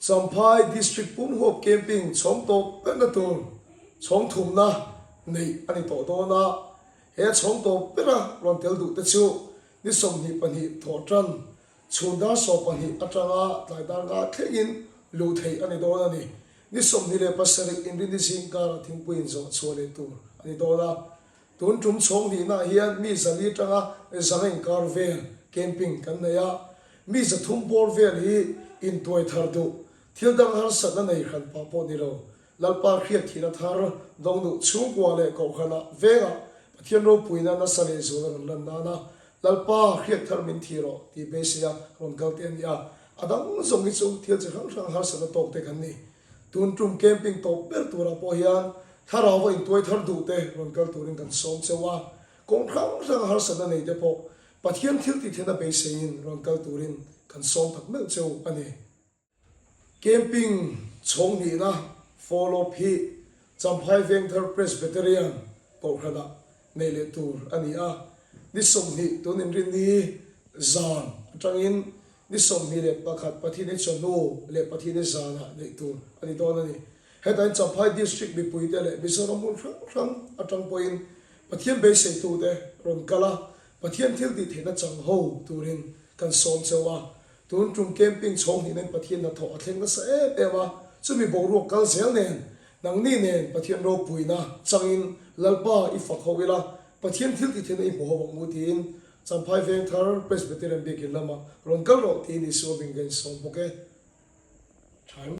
Champhai District pumhuap camping chhawng tawp berna tur chhawng thumna neih a ni tawh dawn a, he chhawng tawp bera rawn tel duhte chu ni 22 thawh tan chhun dar 12 atanga tlai dar nga thlengin luh theih a ni dawn a ni. Ni 27 inrinni zingkarah thingpui inzawh chhuah leh tur a ni dawn a. Tun tum chhawng hnihnaah hian mi zali atanga zanga inkar vel camping kan nei a, mi 300 bawr vel hi intuai thar duh, thil dang harsatna nei hran pah pawh ni lo. Lalpa hriat thihna thar dawng duh chhungkua leh kohhranah vengah Pathian ropuina nasa leh zual a rawn lan nana Lalpa hriat thar min thi rawh tih beiseia rawn kal te a ni a, a dang zawng hi chu thil chi hrang hrang harsatna tawk te kan ni. Tun tum camping tawp ber turah pawh hian thlarau a intuai thar duh te rawn kal turin kan sawm cheu a, kawng hrang hrang harsatna nei te pawh Pathian thil tih theihna beiseiin rawn kal turin kan sawm tak meuh cheu a ni. Camping chhawng hnihna follow up hi Champhai Vengthar Presbyterian Kohhranah neih leh tur a ni a, ni 20 tun inrinni zan atangin ni 21 Pathianni chawhnu leh Pathianni zanah neih tur a ni dawn a ni. Hetah hian Champhai District mipuite leh Mizoram hmun hrang hrang atang pawhin Pathian beiseitute rawn kal a, Pathian thil tih theihna chang ho turin kan sawm cheu a. Tun tum camping chhawng hnihna in Pathian hnathawh a thleng nasa em em a, chumi boruak kal zel nen Nangni nen Pathian ropuina changin Lalpa i fak ho ila, Pathian thil tih theihna i hmu ho ang u tiin Champhai Vengthar Presbyterian Biakin lamah rawn kal rawh tiin Isua hming ka insawm bawk e. Tha em?